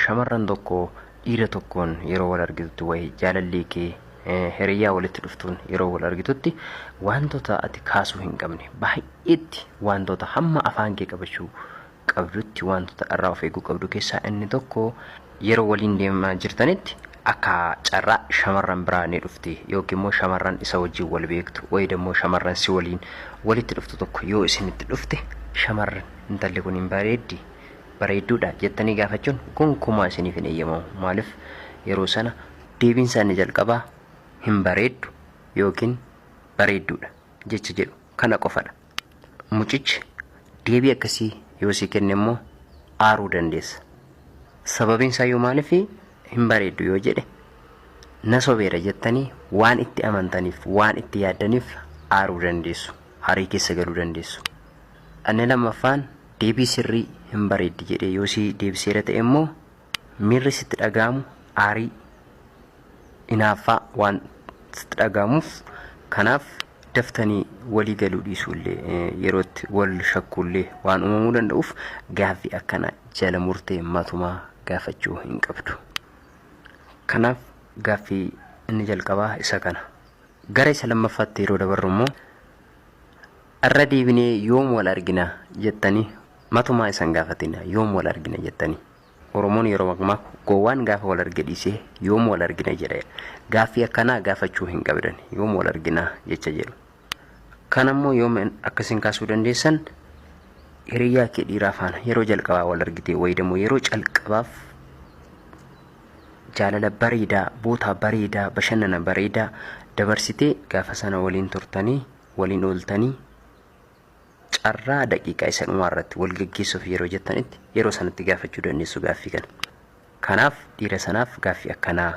Shamarran tokko dhiira tokkoon yeroo wal argitutti wayi jaalallee kee hiriyyaa walitti dhuftuun yeroo wal argitutti wantoota ati kaasuu hin qabne baay'eetti, wantoota hamma afaan kee qabachuu qabdutti, wantoota irraa of eeguu qabdu keessaa inni tokko, yeroo waliin deemaa jirtanitti akka carraa shamarran biraa ni dhufti yookiin immoo shamarran isa wajjin wal beektu wayi immoo shamarran si waliin walitti dhuftu tokko yoo isinitti dhufte, shamarran intalli kun hin bareeddi, bareedduudha jettanii gaafachuun gonkumaa isiniif hin eeyyamamu. Maaliif? Yeroo sana deebiin isaa inni jalqabaa hin bareeddu yookiin bareedduudha jecha jedhu kana qofadha. Mucichi deebii akkasii yoo si kenne immoo aaruu dandeessa. Sababiin isaa yoo maaliif hin bareeddu yoo jedhe na sobeera jettanii waan itti amantaniif, waan itti yaaddaniif aaruu dandeessu. Aarii keessa galuu dandeessu. Inni lammaffaan, deebii sirrii hin bareeddi jedhee yoo si deebiseera ta'e immoo miirri sitti dhaga'amu aarii, hinaaffaa waan sitti dhaga'amuuf, kanaaf daftanii walii galuu dhiisuullee, yerootti wal shakkuullee waan uumamuu danda'uuf gaaffii akkana jala murtee matumaa gaafachuu hin qabdu. Kanaaf gaaffii inni jalqabaa isa kana. Gara isa lammaffaatti yeroo dabarru immoo, irra deebinee yoom wal argina jettanii matumaa isan gaafatina, yoom wal argina jettanii. Oromoon yeroo makmaaku gowwaan gaafa wal arge dhiisee yoom wal argina jedha. Gaaffii akkanaa gaafachuu hin qabdan, yoom wal argina jecha jedhu. Kanammoo yoom akkasiin kaasuu dandeessan? Hiriyyaa kee dhiiraa faana yeroo jalqabaa wal argite wayi immoo yeroo calqabaaf jaalala bareedaa, bootaa bareedaa, bashannana bareedaa dabarsitee gaafa sana waliin turtanii, waliin ooltanii, carraa daqiiqaa isa dhumaa irratti wal geggeessuuf yeroo jettanitti, yeroo sanatti gaafachuu dandeessu gaaffii kana. Kanaaf dhiira sanaaf gaaffii akkanaa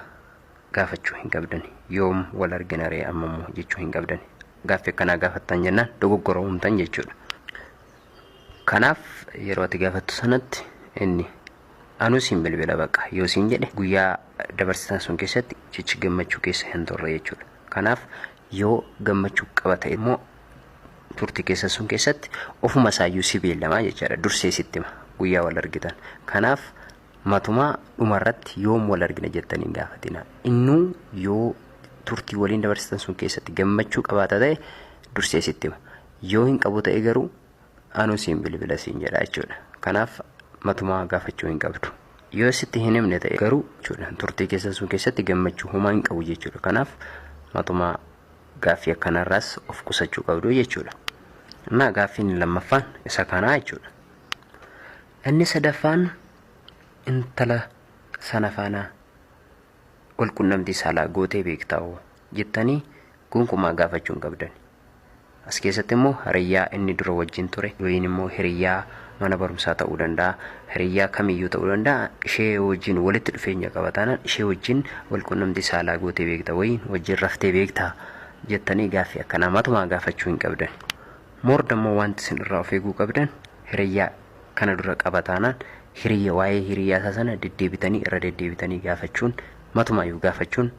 gaafachuu hin qabdan. Yoom wal argina ree ammammoo jechuu hin qabdan. Gaaffii akkanaa gaafattan jennaan dogoggora uumtan jechuudha. Kanaaf yeroo ati gaafattu sanatti inni anuu siin bilbila baqa yoo siin jedhe, guyyaa dabarsitan sun keessatti jechi gammachuu keessa hin turre jechuudha. Kanaaf yoo gammachuu qaba ta'e immoo turtii keessa sun keessatti ofuma isaayyuu si beellamaa jechaadha. Dursee sitti hima guyyaa wal argitan. Kanaaf matumaa dhumarratti yoom wal argina jettanii hin gaafatina. Innuu yoo turtii waliin dabarsitan sun keessatti gammachuu qabaata ta'e dursee sitti hima. Yoo hin qabu ta'e garuu anuu siin bilbila siin jedha jechuudha. Kanaaf matumaa gaafachuu hin qabdu. Yoo sitti hin himne ta'e garuu jechuudha, turtii keessan sun keessatti gammachuu homaa hin qabu jechuudha. Kanaaf matumaa gaaffii akkanarraas of qusachuu qabdu jechuudha. Innaa gaaffiin lammaffaan isa kanaa jechuudha. Inni sadaffaan, intala sana faana wal qunnamtii saalaa gootee beektaa jettanii gonkumaa gaafachuu hin qabdan. As keessatti immoo hiriyyaa inni dura wajjin ture yookiin immoo hiriyyaa mana barumsaa ta'uu danda'a, hiriyyaa kamiyyuu ta'uu danda'a. Ishee wajjin walitti dhufeenya qaba taanaan, ishee wajjin wal qunnamtii saalaa gootee beekta wayiin wajjin raftee beektaa jettanii gaaffii akkanaa matumaa gaafachuu hin qabdan. Moor dammoo wanti isin irraa of eeguu qabdan, hiriyyaa kana dura qaba taanaan hiriyya waa'ee hiriyyaa isaa sana deddeebitanii irra deddeebitanii gaafachuun, matumaayyuu gaafachuun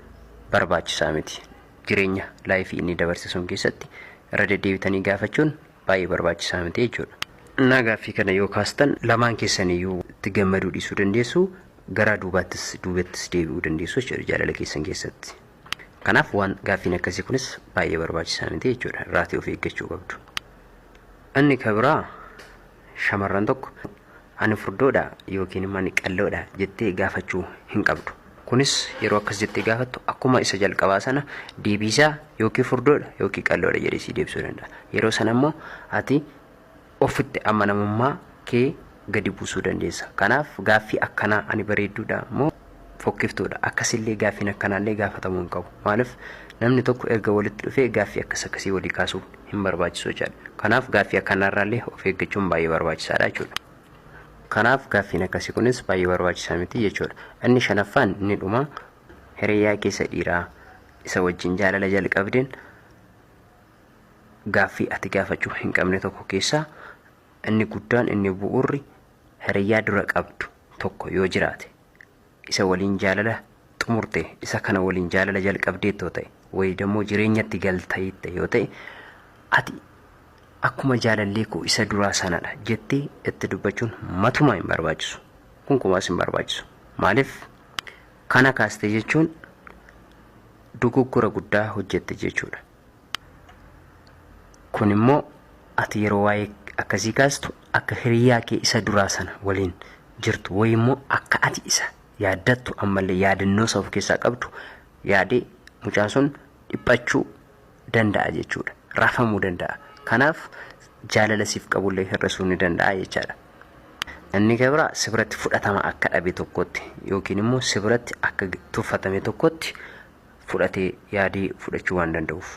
barbaachisaa miti. Jireenya life inni dabarse sun keessatti irra deddeebitanii gaafachuun baay'ee barbaachisaa miti jechuudha. Innaa gaaffii kana yoo kaastan lamaan keessaniyyuu itti gammaduu dhiisuu dandeessu, gara duubaattis duubattis deebi'uu dandeessu jechuudha jaalala keessan keessatti. Kanaaf waan gaaffiin akkasii kunis baay'ee barbaachisaa miti jechuudha. Irraatii of eeggachuu qabdu. Inni kan biraa, shamarran tokko ani furdoodha yookiin immoo ani qalloodha jettee gaafachuu hin qabdu. Kunis yeroo akkas jettee gaafattu akkuma isa jalqabaa sana deebiisaa yookiin furdoodha yookiin qalloodha jedhee sii deebisuu danda'a. Yeroo sana immoo ati ofitti amanamummaa kee gadi buusuu dandeessa. Kanaaf gaaffii akkanaa, ani bareedduudha moo fokkiftuudha, akkasillee gaaffiin akkanaallee gaafatamuu hin qabu. Maaliif? Namni tokko erga walitti dhufee gaaffii akkas akkasii walii kaasuu hin barbaachisu jechaadha. Kanaaf gaaffii akkanaarraallee of eeggachuun baay'ee barbaachisaadha jechuudha. Kanaaf gaaffiin akkasii kunis baay'ee barbaachisaa miti jechuudha. Inni shanaffaan, inni dhuma, hiriyyaa keessa dhiiraa isa wajjin jaalala jalqabdeen gaaffii ati gaafachuu hin qabne tokko keessaa inni guddaan, inni bu'uurri, hiriyyaa dura qabdu tokko yoo jiraate, isa waliin jaalala xumurte isa kana waliin jaalala jalqabdeettoo ta'e wayi dammoo jireenyatti galteette yoo ta'e, ati akkuma jaalallee koo isa duraa sanadha jettee itti dubbachuun matumaa hin barbaachisu. Gonkumaas hin barbaachisu. Maaliif kana kaaste jechuun dogoggora guddaa hojjette jechuudha. Kun immoo ati yeroo waa'ee akkasii kaastu akka hiriyaa kee isa duraa sana waliin jirtu wayi immoo akka ati isa yaaddattu ammallee yaadannoo isa of keessaa qabdu yaadee mucaan sun dhiphachuu danda'a jechuudha. Rafamuu danda'a. Kanaaf jaalala siif qabullee hir'isuu ni danda'a jechaadha. Inni kan biraa si biratti fudhatama akka dhabe tokkotti yookiin immoo si biratti akka tuffatame tokkotti fudhatee yaadee fudhachuu waan danda'uuf.